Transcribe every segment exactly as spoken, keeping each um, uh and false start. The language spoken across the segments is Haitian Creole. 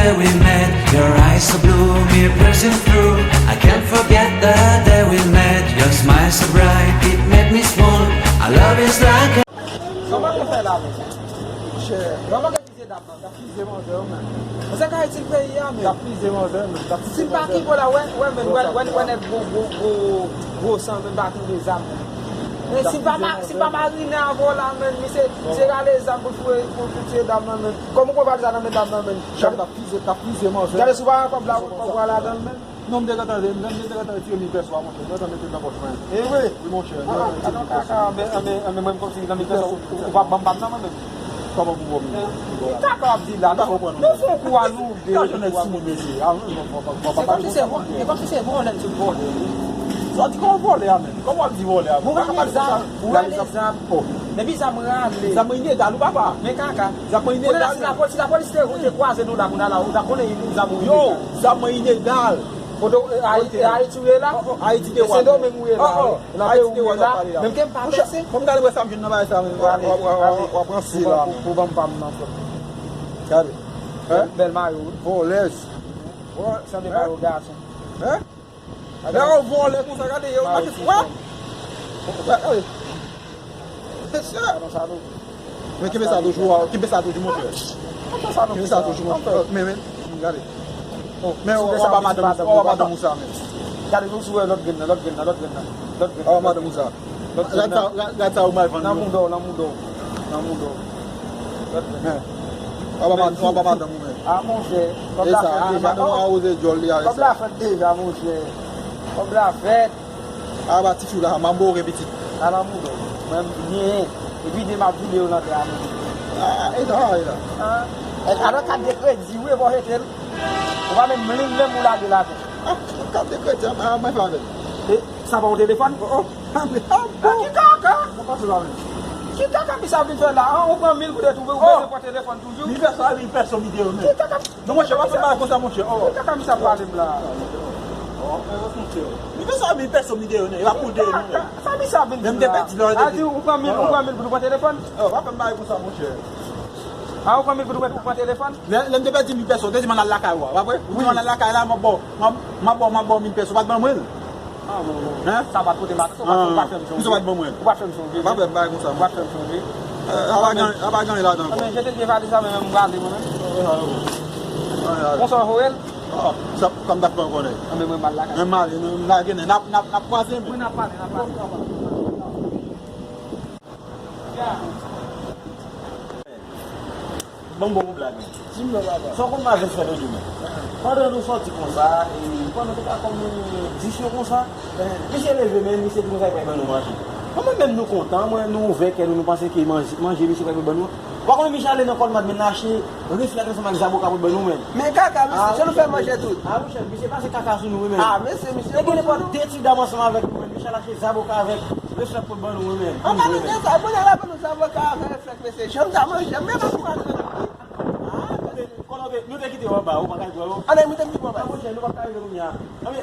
day we met, your eyes so blue, me pressing through. I can't forget the day we met, your smile so bright, it made me swoon. Our love is like a Kòman pou fè la, men? Monchè, kòman k ap fize dam nan? T ap fize manzè yo, men. Monchè, ka itil peyi a, men. T ap fize manzè, men. T ap fize manzè. Si m pa ki bò la, wè, wè, men, wè, wè, wè, nèg gwo, gwo, gwo, gwo san, men, pa kenbe zam, men. Men si m pa ma-, si m pa marine avè w la, men, misye, misye rale zam pou l foure, pou, pou tiye dam nan, men. Kòman w pral sa nan men dam nan, men? Chak t ap fize, t ap fize manzè. Gade si w pa wè kòb la, kòb la ladan l, men. Non, m te gentan, m te gentan retire mil pèso a, monchè. M te gentan mete l nan pòch mwen. E vre? Wi, monchè. Ah, ah, non, kaka, men, men, men, mwen, kòmsi nan mil pèso, ou, ou pa ban m pa m nan, mwen menm. Kòman pou ban m? Ki kaka w ap di la? Non, fè yon kou a nou de. Ka jwenn nèg sou moun, mesye. Ah, non, non, non, non, non, non, non, non, non, non. Se kòmsi se vòlè, se kòmsi se vòlè n sot vòlè. Sa w di kòman vòlè a, menm? Kòman w ap di vòlè a? Ou wè lezam, ou wè lezam. Oh. Depi zam rale. Zam ilegal, ou papa. Men kaka. Zam ilegal. Kounye a, si lapolis, si lapolis te, te kwaze nou la, kounye a la, ou ta konnen zam ou ilegal. Yo, zam ilegal. Kote w, e, Ayiti, e Ayiti ou ye la? Oh, oh. Ayiti te wè. E Sendomeng ou ye la? Oh, oh. Nan peyi ou ye la? Menm ke m pa pèse. Fò m gade wè sa m jwenn nan bagay sa, men. W ap, w ap, w ap, w ap ranse la, men. Pou ban m pa m nan frè. Gade. Bèl, bèl mayo, wi. Vòlèz. Sanble mayo gason. Hein? Lè yo vòlè konsa, gade yo mache sou wè. Gade. Mesye. Men kenbe sa toujou, kenbe sa toujou, monchè. Kenbe sa toujou, monchè. Men, men, gade. Men, w ap madanm, w ap madanm ou sa, men. Gade, nou sou lòt grenn nan, lòt grenn nan, lòt grenn nan. Lòt grenn nan. W ap madanm ou sa. Gad sa, gad, gad sa ou mal vann yo. Nan mouda w, nan mouda w. Nan mouda w. Lòt men. W ap ba, w ap ba madanm ou men. Ah, monchè. Kòb la fèt deja. Madanm ou awoze djòl li avè sa. Kòb la fèt deja, monchè. Kòb la fèt. A ba ti fi la, manbo gen pitit. Ala mouda w. Mwen m byen. Epi de m ap vide yo nan tè a, monchè. Ah, e ta, e ta. Ah. E, adan kat de kredi, wi, e pa w jete l. Ou pa menm li menm ou lage l atè. Ah, kat de kredi, ah, mwen fè avè l. E, sa pa yon telefòn? Oh, oh. Ah, men, ah, bon. Ki kaka? Mwen pase la menm. Ki kaka misye ap vin fè la? Ah, ou pran mil pou detouve, ou bezwen pran telefòn toujou? Mil pèso, mil pèso, mil pèso. Ki kaka? Non, monchè, pa fè bagay konsa, monchè. Oh. Ki kaka misye ap pale m la? Oh, eh, monchè. Mil pèso, mil pèso, mil pèso, non. E pa pou de, non. Sa misye ap vin di la? Menm te pèdi lò, a di ou pran mil, ou pran mil pou nou pran telefòn? Oh, pa fè m bagay konsa, monchè. Ah, ou pran mil pou nou pran telefòn? Lè, lè m te pèdi mil pèso, ou te di m al lakay ou a, pa vre? Ou di m al lakay la, m ap ba w, m ap, m ap ba w, m ap ba w mil pèso, ou pa t ban mwen l? Ah, non, non. Hein? Sa pa t pote m atò, ou pa t, ou pa t fè m sonje. Ou pa t ban mwen l? Ou pa t fè m sonje. Pa fè m bagay konsa, ou pa t fè m sonje. Eh, a pa gen, a pa gen ladan ankò. Anben, jete pye valiz la, men m prale mwen menm. Konsa w voye l? Ah, sa, kòm dat mwen konnen. Anben, mwen m al lakay. Mwen m ale, mwen m lage, n ap, n ap, n ap kwaze, men. Wi, n ap pale, n ap pale. Ban m ba w yon blag, men. Di m non, papa. Sa w konn mache fè lòt jou, men. Pandan nou sòti konsa, e pandan nou pa kòm nou dis yo konsa, misye leve, men misye di nou sa li pral ban nou manje. Kòman menm nou kontan, mwen, nou ouvè kè nou, nou panse ke manje, manje misye pral ban nou. Ou pa konnen misye ale nan Kòlmad, men l achte reflèt ansanm ak zaboka pou ban nou, men. Men kaka, mesye, se nou fè manje tout. Ah, monchè, misye pase kaka sou nou, wi, men. Ah, mesye, misye. Te gen nenpòt de ti dam ansanm avèk nou, men. Misye al achte zaboka avèk reflèt pou l ban nou, wi, men. An palan de sa, kounye a l ap ban nou zaboka avèk reflèt, mesye. Janm ta manje, men pa pou ale. Ah, mesye, konnen nou te kite yo anba, ou pa ka jwe yo. Ann, nou te kite yo anba. Ah, monchè, nou p ap ka rive kounye a. Ah, men,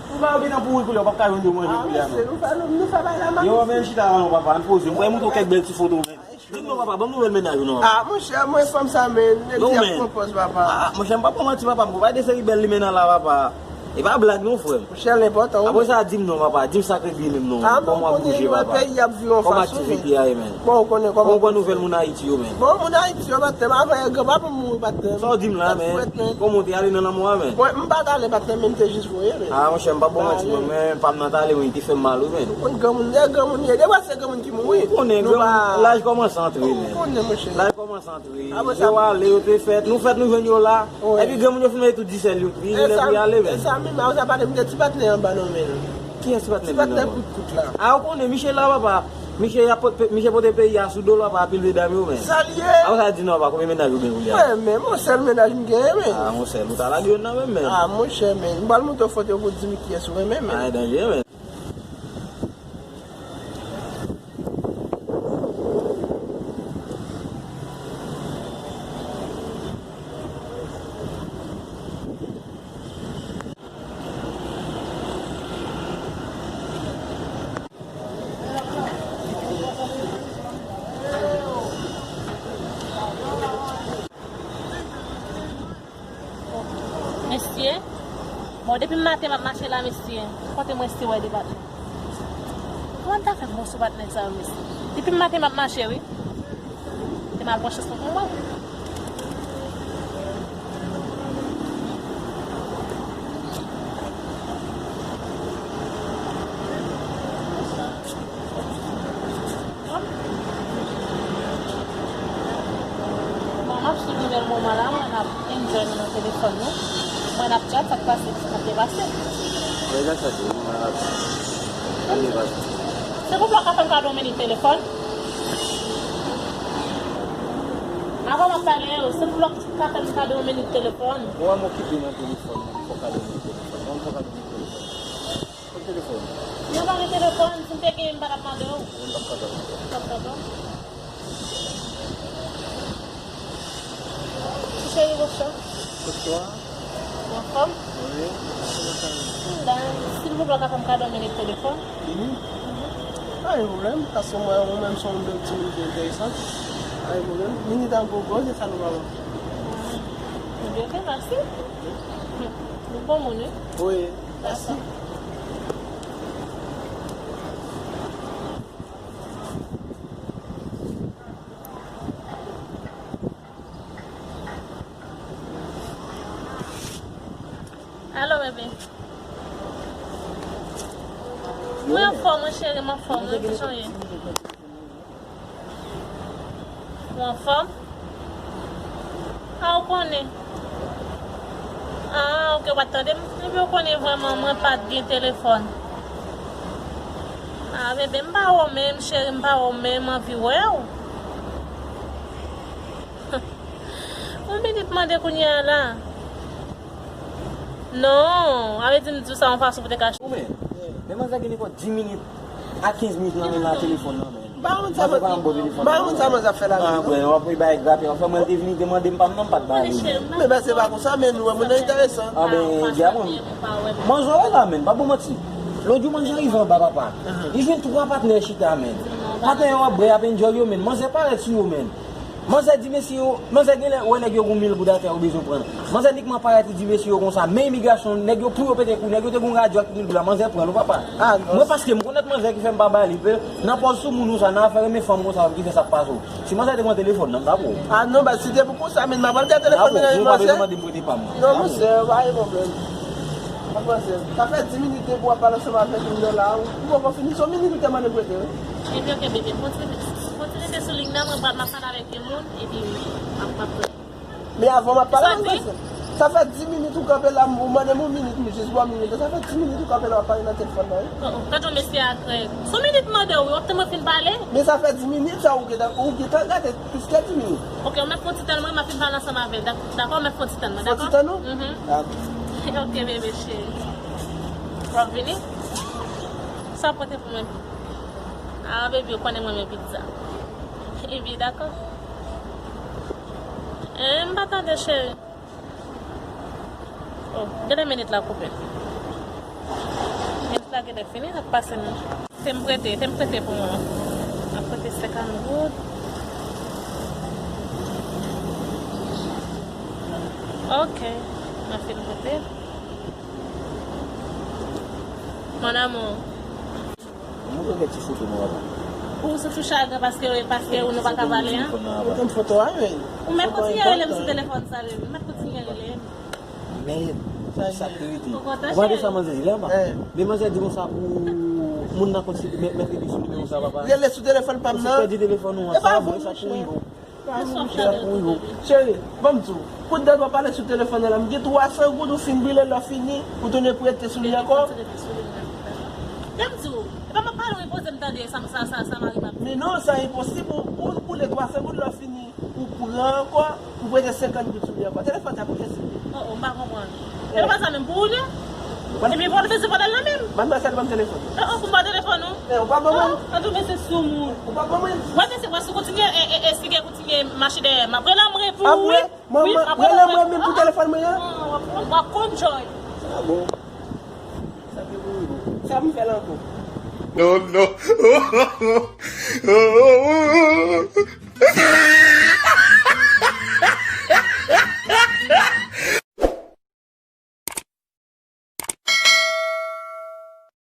nou pa yo gentan pouri koulye a, ou p ap ka jwenn yo manje koulye a, non. Ah, mesye, nou fè, nou, nou fè bagay la, man. Yo, men, chita la, non, papa, ann poze. Mwen montre w kèk bèl ti foto, men. Di m non, papa, ban m nouvèl mennaj ou non, papa. Ah, monchè, mwen fanm sa, men, nèg ki ap pran pòz, papa. Ah, monchè, m pa pran manti, papa, m pran de seri bèl limena la, papa. E pa blag non, frè m. Monchè, l enpòtan, wi. Apre sa, di m non, papa, di m sa k regle menm non. Ah, kòman w ap bouje, papa? Peyi ap viv yon fason, men. Kòman aktivite a ye, men? Bon, ou konnen kòman. Kòman w pran nouvèl moun Ayiti yo, men? Bon, moun Ayiti yo, pa t tèm, avè granpa pou mouri, pa t tèm. Sa w di m la, men? Kòman w te ale nan lanmò a, men? Mwen, m pa t ale, pa t tèm, men m te jis voye, men. Ah, monchè, m pa pran manti, men, men pa m nan t ale, wi, te fè m mal, wi, men. Ou konn granmoun, lè granmoun ye, dewa se granmoun ki mouri. Ou konnen, granmoun, laj kòmanse antre, men. Ou konnen, monchè. Laj kòmanse antre. Yo ale, yo te fèt, nou fèt, nou jwenn yo la. Epi granmoun yo fin mete tout disèl yo, yo lè pou y ale, men. E sa menm, a sa pale, m gen ti patnè anba nan men l. Kiyès ti patnè? Ti patnè kout kout la. Ah, ou konnen, misye la, papa. Misye, misye pote peyi a sou do l, papa, apil medam yo, men. Sa l ye? Apre sa, di non, papa, konbyen mennaj ou gen kounye a? Mwen menm, yon sèl mennaj m genyen, men. Ah, yon sèl, ou ta lage youn nan menm, men. Ah, monchè, men. M pral montre w foto pou w di m kiyès ou renmen, men. Ah, e danjere, men. Bon, depi maten m ap mache la, mesye. Kote mwen si wè de patnè. Kòman m ta fè bon sou patnè sa yo, mesye? Depi maten m ap mache, wi. Te mal bon chans pou mwen. Bon, m ap swiv nouvèl moman la, mwen ap enjoy nou nan telefòn nou. Mwen ap chat, sa k pase, sa k te pase. Deja sa di, mwen ap ane pase. Se pou blòk ka fè m kado yon minit telefòn. Avan m ap pale yo, se pou blòk ka fè m kado yon minit telefòn. Mwen m okipe nan telefòn, mwen fò kado yon minit telefòn. Mwen fò kado yon minit telefòn. Yon telefòn. Mwen pa gen telefòn, si m te gen, m pa t ap mande w. Mwen pa t ap mande w. Ti cheri, bonswa. Bonswa. Ou anfòm? Wi. Kòman sa ye? M la, silvouplè, w ka fè m kado yon minit telefòn? Mhm. Pa gen pwoblèm, paske mwen, mwen menm, se yon bèl ti moun ki enteresan. Pa gen pwoblèm. Minit an gogo, se sa nou pa wè. Ah. Ebyen, ok, mèsi. Ou bon moun, wi? Wi. Mèsi. Alo, bebe. Mwen anfòm, wi, cheri, m anfòm, wi, kijan w ye? Ou anfòm? A, ou konnen. A, ok, ou pa t tande m? Epi ou konnen vrèman, mwen pa t gen telefòn. A, bebe, m pa wè w menm, cheri, m pa wè w menm, m anvi wè w. Yon minit mande kounye a la. Non, a vle di m di w sa yon fason pou te kache. Ou menm, men manzè gen nenpòt dis minit a kenz minit nan men nan telefòn nan, men. Ba moun sa manzè ap fè la. Ba moun sa manzè ap fè la. Ah, bwè, w ap bay grape, anfen, mwen te vini demande m pa m nan, m pa t ba li. Men, men se pa konsa, men nou wè moun nan enteresan. Ah, ben, gade moun. Manzè wè la, men, pa bon manti. Lòt jou manzè rive anba, papa. Li jwenn twa patnè chita, men. Patnè yo ap bwè, ap enjoy yo, men. Manzè parèt sou yo, men. Manzè di mesye yo, manzè genlè wè nèg yo gon mil goud atè yo bezwen pran. Manzè nikman parèt, li di mesye yo konsa, men imigrasyon, nèg yo pou yo pete kou, nèg yo te gon radyo ak mil goud la, manzè pran l, papa. Ah, non. Mwen paske m konèt manzè ki fè m pa ba li, pe, nan pòz sou moun ou sa, nan afè renmen fanm konsa, ki fè sa k pase w. Si manzè te pran telefòn nan, m ta pran w. Ah, non, ba, si te pou konsa, men m ap pran telefòn nan, manzè. Ou pa bezwen mande m prete pa m. Non, monchè, pa gen pwoblèm. Manzè, sa fè dis minit depi w ap pale ansanm avèk moun nan la, ou poko fini, se yon minit ou te mande prete, wi. Epi, ok, bebe, kontinye, kontinye rete sou liy nan, mwen pral, m ap pale avèk yon moun, epi m ap, m ap prete. Men avan m ap pale avèk manzè. Sa fè dis minit ou kanpe la, ou mande m yon minit, m jis ba w minit la. Sa fè dis minit ou kanpe la, w ap pale nan telefòn nan, wi. Oh, oh, gade yon mesye a krèk. Se yon minit mande w, wi, w ap tann mwen fin pale. Men sa fè dis minit sa, ou gentan, ou gentan gate plis ke dis minit. Ok, ou mèt fè yon ti tann mwen, m ap fin pale ansanm avè l. Dak-, dakò, ou mèt fè yon ti tann mwen, dakò? Fè yon ti tann ou? Mhm. Dakò. Ok, bebe cheri. W ap vini? Sa w pote pou mwen? Ah, bebe, ou konnen mwen renmen pizza. Epi, dakò. Eh, m pa tande, cheri. Oh, genlè minit la koupe. Minit la genlè fini, n ap pase nou. Te m prete, te m prete pou mwen. M ap prete senkant goud. Ok, m ap fin prete. Mon amour. Mwen pran kèk ti foto nou, papa. Ou santi w chagren paske, paske nou pa ka pale, an? Ou konn foto a, men. Ou mèt kontinye rele m sou telefòn sa, bebe. Ou mèt kontinye rele m. Men, sa k te rete. Ou kontan, cheri? Ou pa de sa manzè di la, papa? Eh. Men manzè di konsa pou moun nan kontinye mèt, mèt rete sou nimewo sa, papa. Rele sou telefòn pa m nan. Ou pèdi telefòn ou an, sa bon, sa pou rive w. Cheri, ban m di w, pou dat w ap pale sou telefòn nan la, m gen twa san goud, ou fin brile, lè w fini, ou tounen prete sou li ankò. Ban m di w, epa m ap pale, ou poze m tande sa, sa, sa, sa mari m ap di. Men non, sa enposib, ou, ou boule twa san goud, lè w fini, ou pran ankò, ou prete senkant goud sou li ankò. Telefòn sa pou kiyès li ye? Oh, oh, m pa konprann. Telefòn sa menm pou ou li ye? Epi pou w fè se vòlè l nan menm. Madmwazèl, ban m telefòn. Oh, oh, pou m ba w telefòn ou? Eh, ou pa ban mwen? Oh, an tou mesye sou moun. Ou pa ban mwen? Wè mesye, wè si w kontinye, e, e, e, si gen kontinye mache dèyè m, m ap rele anmwe pou ou, wi. Wi, m ap rele anmwe menm pou telefòn mwen an? W ap konn jòy. Ah bon. Sa te pou ou. Sa m fè l ankò? Non, non.